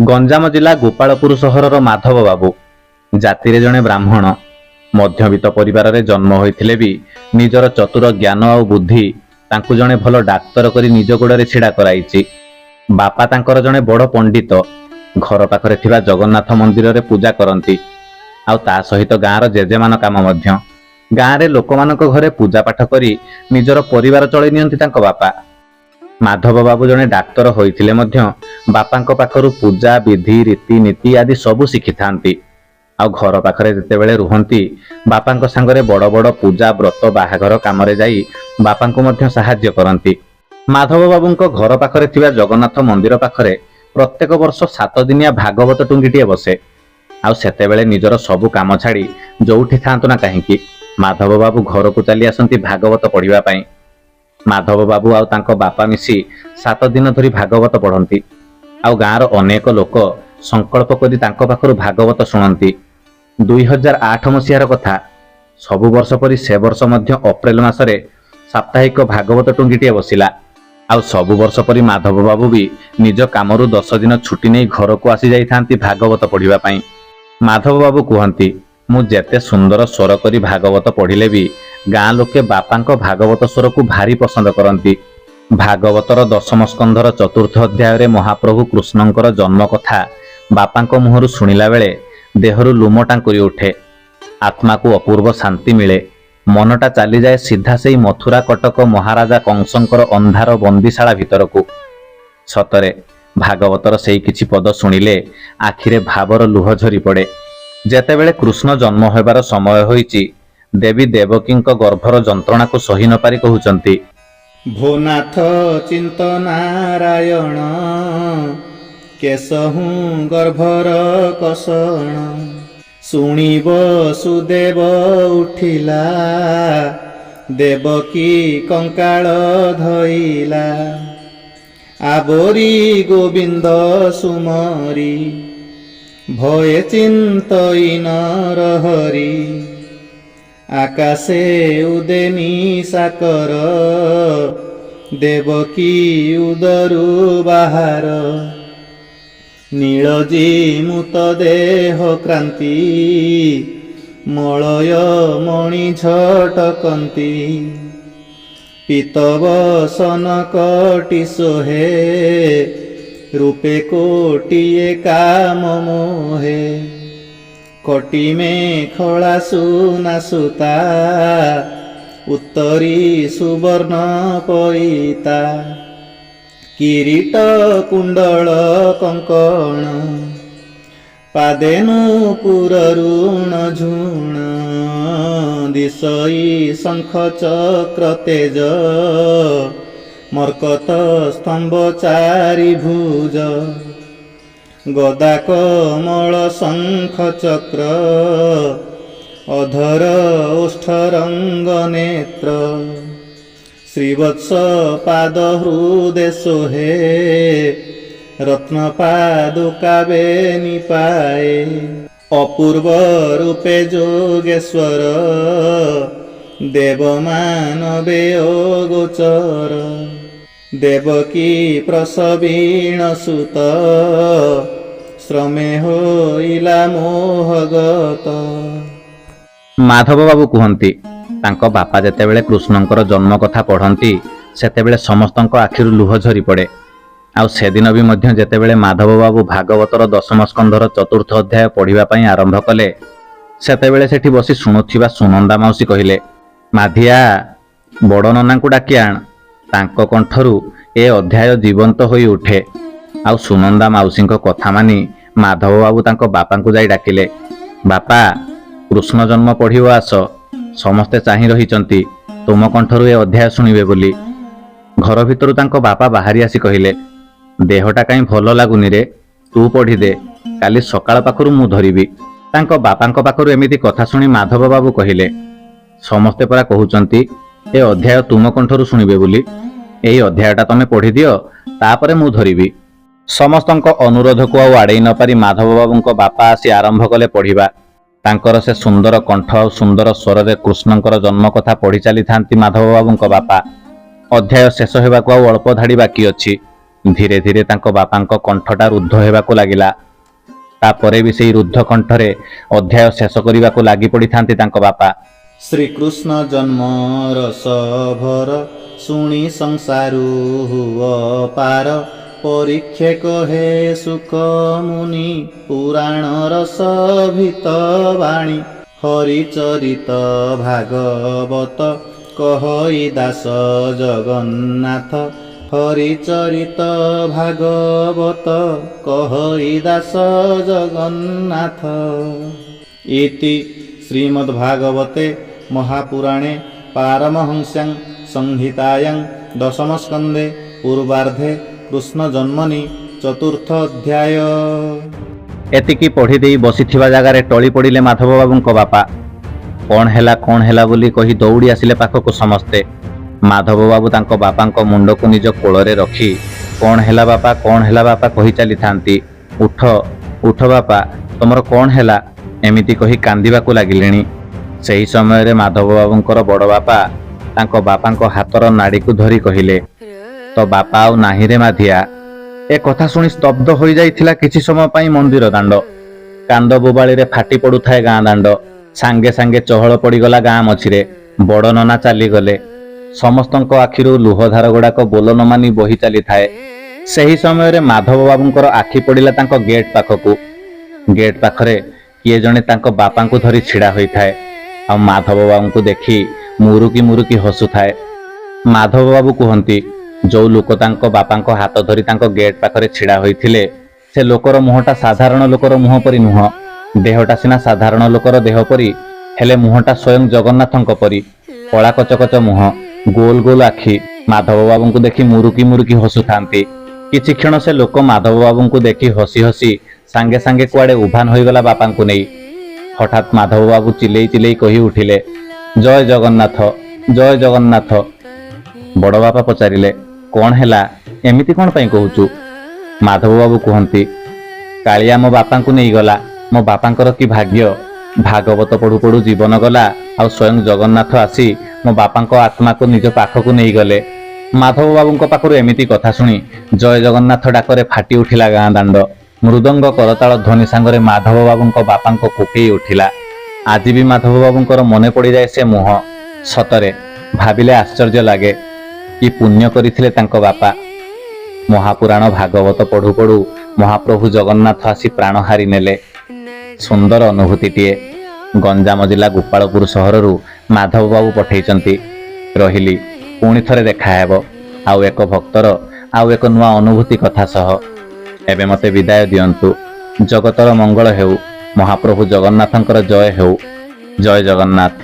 ଗଞ୍ଜାମ ଜିଲ୍ଲା ଗୋପାଳପୁର ସହରର ମାଧବ ବାବୁ ଜାତିରେ ଜଣେ ବ୍ରାହ୍ମଣ। ମଧ୍ୟବିତ୍ତ ପରିବାରରେ ଜନ୍ମ ହୋଇଥିଲେ ବି ନିଜର ଚତୁର ଜ୍ଞାନ ଆଉ ବୁଦ୍ଧି ତାଙ୍କୁ ଜଣେ ଭଲ ଡାକ୍ତର କରି ନିଜ ଗୋଡ଼ରେ ଛିଡ଼ା କରାଇଛି। ବାପା ତାଙ୍କର ଜଣେ ବଡ଼ ପଣ୍ଡିତ। ଘର ପାଖରେ ଥିବା ଜଗନ୍ନାଥ ମନ୍ଦିରରେ ପୂଜା କରନ୍ତି, ଆଉ ତା ସହିତ ଗାଁର ଜେଜେମାନ କାମ ମଧ୍ୟ। ଗାଁରେ ଲୋକମାନଙ୍କ ଘରେ ପୂଜା ପାଠ କରି ନିଜର ପରିବାର ଚଳେଇ ନିଅନ୍ତି ତାଙ୍କ ବାପା। ମାଧବ ବାବୁ ଜଣେ ଡାକ୍ତର ହୋଇଥିଲେ ମଧ୍ୟ ବାପାଙ୍କ ପାଖରୁ ପୂଜା ବିଧି, ରୀତିନୀତି ଆଦି ସବୁ ଶିଖିଥାନ୍ତି। ଆଉ ଘର ପାଖରେ ଯେତେବେଳେ ରୁହନ୍ତି, ବାପାଙ୍କ ସାଙ୍ଗରେ ବଡ଼ ବଡ଼ ପୂଜା, ବ୍ରତ, ବାହାଘର କାମରେ ଯାଇ ବାପାଙ୍କୁ ମଧ୍ୟ ସାହାଯ୍ୟ କରନ୍ତି। ମାଧବ ବାବୁଙ୍କ ଘର ପାଖରେ ଥିବା ଜଗନ୍ନାଥ ମନ୍ଦିର ପାଖରେ ପ୍ରତ୍ୟେକ ବର୍ଷ 7 ଦିନିଆ ଭାଗବତ ଟୁଙ୍ଗିଟିଏ ବସେ। ଆଉ ସେତେବେଳେ ନିଜର ସବୁ କାମ ଛାଡ଼ି ଯୋଉଠି ଥାଆନ୍ତୁ ନା କାହିଁକି, ମାଧବ ବାବୁ ଘରକୁ ଚାଲି ଆସନ୍ତି ଭାଗବତ ପଢ଼ିବା ପାଇଁ। ମାଧବ ବାବୁ ଆଉ ତାଙ୍କ ବାପା ମିଶି 7 ଦିନ ଧରି ଭାଗବତ ପଢ଼ନ୍ତି, ଆଉ ଗାଁର ଅନେକ ଲୋକ ସଂକଳ୍ପ କରି ତାଙ୍କ ପାଖରୁ ଭାଗବତ ଶୁଣନ୍ତି। 2008 ମସିହାର କଥା। ସବୁ ବର୍ଷ ପରି ସେ ବର୍ଷ ମଧ୍ୟ ଅପ୍ରେଲ ମାସରେ ସାପ୍ତାହିକ ଭାଗବତ ଟୁଙ୍ଗିଟିଏ ବସିଲା। ଆଉ ସବୁ ବର୍ଷ ପରି ମାଧବ ବାବୁ ବି ନିଜ କାମରୁ 10 ଦିନ ଛୁଟି ନେଇ ଘରକୁ ଆସି ଯାଇଥାନ୍ତି ଭାଗବତ ପଢ଼ିବା ପାଇଁ। ମାଧବ ବାବୁ କୁହନ୍ତି, ମୁଁ ଯେତେ ସୁନ୍ଦର ସ୍ୱର କରି ଭାଗବତ ପଢ଼ିଲେ ବି ଗାଁ ଲୋକେ ବାପାଙ୍କ ଭାଗବତ ସ୍ୱରକୁ ଭାରି ପସନ୍ଦ କରନ୍ତି। ଭାଗବତର ଦଶମ ସ୍କନ୍ଧର ଚତୁର୍ଥ ଅଧ୍ୟାୟରେ ମହାପ୍ରଭୁ କୃଷ୍ଣଙ୍କର ଜନ୍ମ କଥା ବାପାଙ୍କ ମୁହଁରୁ ଶୁଣିଲା ବେଳେ ଦେହରୁ ଲୋମ ଟାଙ୍କୁରି ଉଠେ, ଆତ୍ମାକୁ ଅପୂର୍ବ ଶାନ୍ତି ମିଳେ। ମନଟା ଚାଲିଯାଏ ସିଧା ସେଇ ମଥୁରା କଟକ ମହାରାଜା କଂସଙ୍କର ଅନ୍ଧାର ବନ୍ଦିଶାଳା ଭିତରକୁ। ସତରେ ଭାଗବତର ସେଇ କିଛି ପଦ ଶୁଣିଲେ ଆଖିରେ ଭାବର ଲୁହ ଝରି ପଡ଼େ। ଯେତେବେଳେ କୃଷ୍ଣ ଜନ୍ମ ହେବାର ସମୟ ହୋଇଛି, ଦେବୀ ଦେବକୀଙ୍କ ଗର୍ଭର ଯନ୍ତ୍ରଣାକୁ ସହି ନପାରି କହୁଛନ୍ତି, ଭୋନାଥ ଚିନ୍ତ ନାରାୟଣ, କେଶହୁଁ ଗର୍ଭର କଷଣ। ଶୁଣିବ ସୁଦେବ ଉଠିଲା, ଦେବକୀ କଙ୍କାଳ ଧଇଲା। ଆବୋରି ଗୋବିନ୍ଦ ସୁମରି, ଭୟେ ଚିନ୍ତଇ ନରହରି। ଆକାଶେ ଉଦେ ନିଶାକର, ଦେବକୀ ଉଦରୁ ବାହାର। ନୀଳଜୀମୂତ ଦେହ କ୍ରାନ୍ତି, ମଳୟ ମଣି ଝଟକନ୍ତି। ପୀତବସନ କଟି ଶୋହେ, ରୂପେ କୋଟିଏ କାମ ମୋହେ। କଟି ମେଖଳା ସୁନା ସୂତା, ଉତ୍ତରୀ ସୁବର୍ଣ୍ଣ ପଇତା। କିରୀଟ କୁଣ୍ଡଳ କଙ୍କଣ, ପାଦେ ନୂପୁର ରୁଣ ଝୁଣ। ଦିଶଇ ଶଙ୍ଖ ଚକ୍ର ତେଜ, ମର୍କତ ସ୍ତମ୍ଭ ଚାରି ଭୁଜ। ଗଦା କମଳ ଶଙ୍ଖ ଚକ୍ର, ଅଧର ଓଷ୍ଠ ରଙ୍ଗ ନେତ୍ର। ଶ୍ରୀବତ୍ସ ପାଦ ହୃଦେ ଶୋହେ, ରତ୍ନ ପାଦୁକା ବେନି ପାଏ। ଅପୂର୍ବ ରୂପେ ଯୋଗେଶ୍ୱର, ଦେବମାନବେ ଅଗୋଚର। ଦେବକୀ ପ୍ରସବୀଣ ସୁତ, ଶ୍ରମେ ହୋଇଲା ମୋହଗତ। ମାଧବ ବାବୁ କୁହନ୍ତି, ତାଙ୍କ ବାପା ଯେତେବେଳେ କୃଷ୍ଣଙ୍କର ଜନ୍ମ କଥା ପଢ଼ନ୍ତି, ସେତେବେଳେ ସମସ୍ତଙ୍କ ଆଖିରୁ ଲୁହ ଝରି ପଡ଼େ। ଆଉ ସେଦିନ ବି ମଧ୍ୟ ଯେତେବେଳେ ମାଧବ ବାବୁ ଭାଗବତର ଦଶମ ସ୍କନ୍ଧର ଚତୁର୍ଥ ଅଧ୍ୟାୟ ପଢ଼ିବା ପାଇଁ ଆରମ୍ଭ କଲେ, ସେତେବେଳେ ସେଠି ବସି ଶୁଣୁଥିବା ସୁନନ୍ଦା ମାଉସୀ କହିଲେ, ମାଧିଆ, ବଡ଼ ନନାଙ୍କୁ ଡାକି ଆଣ, ତାଙ୍କ କଣ୍ଠରୁ ଏ ଅଧ୍ୟାୟ ଜୀବନ୍ତ ହୋଇ ଉଠେ। ଆଉ ସୁନନ୍ଦା ମାଉସୀଙ୍କ କଥା ମାନି ମାଧବ ବାବୁ ତାଙ୍କ ବାପାଙ୍କୁ ଯାଇ ଡାକିଲେ, ବାପା, କୃଷ୍ଣ ଜନ୍ମ ପଢ଼ିବ ଆସ, ସମସ୍ତେ ଚାହିଁ ରହିଛନ୍ତି ତୁମ କଣ୍ଠରୁ ଏ ଅଧ୍ୟାୟ ଶୁଣିବେ ବୋଲି। ଘର ଭିତରୁ ତାଙ୍କ ବାପା ବାହାରି ଆସି କହିଲେ, ଦେହଟା କାହିଁ ଭଲ ଲାଗୁନି ରେ, ତୁ ପଢ଼ିଦେ, କାଲି ସକାଳ ପାଖରୁ ମୁଁ ଧରିବି। ତାଙ୍କ ବାପାଙ୍କ ପାଖରୁ ଏମିତି କଥା ଶୁଣି ମାଧବ ବାବୁ କହିଲେ, ସମସ୍ତେ ପରା କହୁଛନ୍ତି ଏ ଅଧ୍ୟାୟ ତୁମ କଣ୍ଠରୁ ଶୁଣିବେ ବୋଲି। ଏଇ ଅଧ୍ୟାୟଟା ତମେ ପଢ଼ିଦିଅ, ତାପରେ ମୁଁ ଧରିବି। ସମସ୍ତଙ୍କ ଅନୁରୋଧକୁ ଆଉ ଆଡ଼େଇ ନପାରି ମାଧବ ବାବୁଙ୍କ ବାପା ଆସି ଆରମ୍ଭ କଲେ ପଢ଼ିବା। ତାଙ୍କର ସେ ସୁନ୍ଦର କଣ୍ଠ ଆଉ ସୁନ୍ଦର ସ୍ୱରରେ କୃଷ୍ଣଙ୍କର ଜନ୍ମ କଥା ପଢ଼ି ଚାଲିଥାନ୍ତି ମାଧବ ବାବୁଙ୍କ ବାପା। ଅଧ୍ୟାୟ ଶେଷ ହେବାକୁ ଆଉ ଅଳ୍ପ ଧାଡ଼ି ବାକି ଅଛି। ଧୀରେ ଧୀରେ ତାଙ୍କ ବାପାଙ୍କ କଣ୍ଠଟା ରୁଦ୍ଧ ହେବାକୁ ଲାଗିଲା। ତାପରେ ବି ସେଇ ରୁଦ୍ଧ କଣ୍ଠରେ ଅଧ୍ୟାୟ ଶେଷ କରିବାକୁ ଲାଗି ପଡ଼ିଥାନ୍ତି ତାଙ୍କ ବାପା। ଶ୍ରୀକୃଷ୍ଣ ଜନ୍ମ ରସ ଭର ଶୁଣି ସଂସାରୁ ହୁଅ ପାର। ପରୀକ୍ଷେ କହେ ଶୁକ ମୁନି ପୁରାଣ ରସ ଭିତ ବାଣୀ। ହରିଚରିତ ଭାଗବତ କହଇ ଦାସ ଜଗନ୍ନାଥ। ହରିଚରିତ ଭାଗବତ କହଇ ଦାସ ଜଗନ୍ନାଥ। ଇତି ଶ୍ରୀମଦ୍ଭାଗବତେ ମହାପୁରାଣେ ପାରମହଂସ୍ୟାଂ ସଂହିତାୟାଂ ଦଶମସ୍କନ୍ଧେ ପୂର୍ବାର୍ଦ୍ଧେ କୃଷ୍ଣଜନ୍ମନି ଚତୁର୍ଥ ଅଧ୍ୟାୟ। ଏତିକି ପଢ଼ି ଦେଇ ବସିଥିବା ଜାଗାରେ ଟଳି ପଡ଼ିଲେ ମାଧବ ବାବୁଙ୍କ ବାପା। କ'ଣ ହେଲା, କ'ଣ ହେଲା ବୋଲି କହି ଦୌଡ଼ି ଆସିଲେ ପାଖକୁ ସମସ୍ତେ। ମାଧବ ବାବୁ ତାଙ୍କ ବାପାଙ୍କ ମୁଣ୍ଡକୁ ନିଜ କୋଳରେ ରଖି କ'ଣ ହେଲା ବାପା, କ'ଣ ହେଲା ବାପା କହି ଚାଲିଥାନ୍ତି। ଉଠ, ଉଠ ବାପା, ତମର କ'ଣ ହେଲା, ଏମିତି କହି କାନ୍ଦିବାକୁ ଲାଗିଲେଣି। ସେହି ସମୟରେ ମାଧବ ବାବୁଙ୍କର ବଡ଼ ବାପା ତାଙ୍କ ବାପାଙ୍କ ହାତର ନାଡ଼ିକୁ ଧରି କହିଲେ, ତୋ ବାପା ଆଉ ନାହିଁରେ ମାଧିଆ। ଏ କଥା ଶୁଣି ସ୍ତବ୍ଧ ହୋଇଯାଇଥିଲା କିଛି ସମୟ ପାଇଁ ମନ୍ଦିର ଦାଣ୍ଡ। କାନ୍ଦ ବୋବାଳିରେ ଫାଟି ପଡୁଥାଏ ଗାଁ ଦାଣ୍ଡ। ସାଙ୍ଗେ ସାଙ୍ଗେ ଚହଳ ପଡ଼ିଗଲା ଗାଁ ମଝିରେ, ବଡ଼ ନନା ଚାଲିଗଲେ। ସମସ୍ତଙ୍କ ଆଖିରୁ ଲୁହଧାର ଗୁଡାକ ବୋଲ ନ ମାନି ବହି ଚାଲିଥାଏ। ସେହି ସମୟରେ ମାଧବ ବାବୁଙ୍କର ଆଖି ପଡ଼ିଲା ତାଙ୍କ ଗେଟ୍ ପାଖକୁ। ଗେଟ୍ ପାଖରେ କିଏ ଜଣେ ତାଙ୍କ ବାପାଙ୍କୁ ଧରି ଛିଡ଼ା ହୋଇଥାଏ ଆଉ ମାଧବ ବାବୁଙ୍କୁ ଦେଖି ମୁରୁକି ମୁରୁକି ହସୁଥାଏ। ମାଧବ ବାବୁ କୁହନ୍ତି, ଯୋଉ ଲୋକ ତାଙ୍କ ବାପାଙ୍କ ହାତ ଧରି ତାଙ୍କ ଗେଟ୍ ପାଖରେ ଛିଡ଼ା ହୋଇଥିଲେ, ସେ ଲୋକର ମୁହଁଟା ସାଧାରଣ ଲୋକର ମୁହଁ ପରି ନୁହଁ। ଦେହଟା ସିନା ସାଧାରଣ ଲୋକର ଦେହ ପରି, ହେଲେ ମୁହଁଟା ସ୍ୱୟଂ ଜଗନ୍ନାଥଙ୍କ ପରି। କଳା କଚକଚ ମୁହଁ, ଗୋଲ ଗୋଲ ଆଖି। ମାଧବ ବାବୁଙ୍କୁ ଦେଖି ମୁରୁକି ମୁରୁକି ହସୁଥାନ୍ତି। କିଛି କ୍ଷଣ ସେ ଲୋକ ମାଧବ ବାବୁଙ୍କୁ ଦେଖି ହସି ହସି ସାଙ୍ଗେ ସାଙ୍ଗେ କୁଆଡ଼େ ଉଭାନ ହୋଇଗଲା ବାପାଙ୍କୁ ନେଇ। ହଠାତ୍ ମାଧବ ବାବୁ ଚିଲେଇ ଚିଲେଇ କହି ଉଠିଲେ, ଜୟ ଜଗନ୍ନାଥ, ଜୟ ଜଗନ୍ନାଥ। ବଡ଼ ବାପା ପଚାରିଲେ, କ'ଣ ହେଲା, ଏମିତି କ'ଣ ପାଇଁ କହୁଛୁ? ମାଧବ ବାବୁ କୁହନ୍ତି, କାଳିଆ ମୋ ବାପାଙ୍କୁ ନେଇଗଲା। ମୋ ବାପାଙ୍କର କି ଭାଗ୍ୟ! ଭାଗବତ ପଢୁ ପଢୁ ଜୀବନ ଗଲା ଆଉ ସ୍ୱୟଂ ଜଗନ୍ନାଥ ଆସି ମୋ ବାପାଙ୍କ ଆତ୍ମାକୁ ନିଜ ପାଖକୁ ନେଇଗଲେ। ମାଧବ ବାବୁଙ୍କ ପାଖରୁ ଏମିତି କଥା ଶୁଣି ଜୟ ଜଗନ୍ନାଥ ଡାକରେ ଫାଟି ଉଠିଲା ଗାଁ ଦାଣ୍ଡ। ମୃଦଙ୍ଗ କରତାଳ ଧ୍ୱନି ସାଙ୍ଗରେ ମାଧବ ବାବୁଙ୍କ ବାପାଙ୍କ କୋକେଇ ଉଠିଲା। ଆଜି ବି ମାଧବ ବାବୁଙ୍କର ମନେ ପଡ଼ିଯାଏ ସେ ମୁହଁ। ସତରେ ଭାବିଲେ ଆଶ୍ଚର୍ଯ୍ୟ ଲାଗେ, କି ପୁଣ୍ୟ କରିଥିଲେ ତାଙ୍କ ବାପା। ମହାପୁରାଣ ଭାଗବତ ପଢୁ ପଢୁ ମହାପ୍ରଭୁ ଜଗନ୍ନାଥ ଆସି ପ୍ରାଣ ହାରି ନେଲେ। ସୁନ୍ଦର ଅନୁଭୂତିଟିଏ ଗଞ୍ଜାମ ଜିଲ୍ଲା ଗୋପାଳପୁର ସହରରୁ ମାଧବ ବାବୁ ପଠେଇଛନ୍ତି। ରହିଲି, ପୁଣି ଥରେ ଦେଖାହେବ ଆଉ ଏକ ଭକ୍ତର ଆଉ ଏକ ନୂଆ ଅନୁଭୂତି କଥା ସହ। ଏବେ ମୋତେ ବିଦାୟ ଦିଅନ୍ତୁ। ଜଗତର ମଙ୍ଗଳ ହେଉ। ମହାପ୍ରଭୁ ଜଗନ୍ନାଥଙ୍କର ଜୟ ହେଉ। ଜୟ ଜଗନ୍ନାଥ।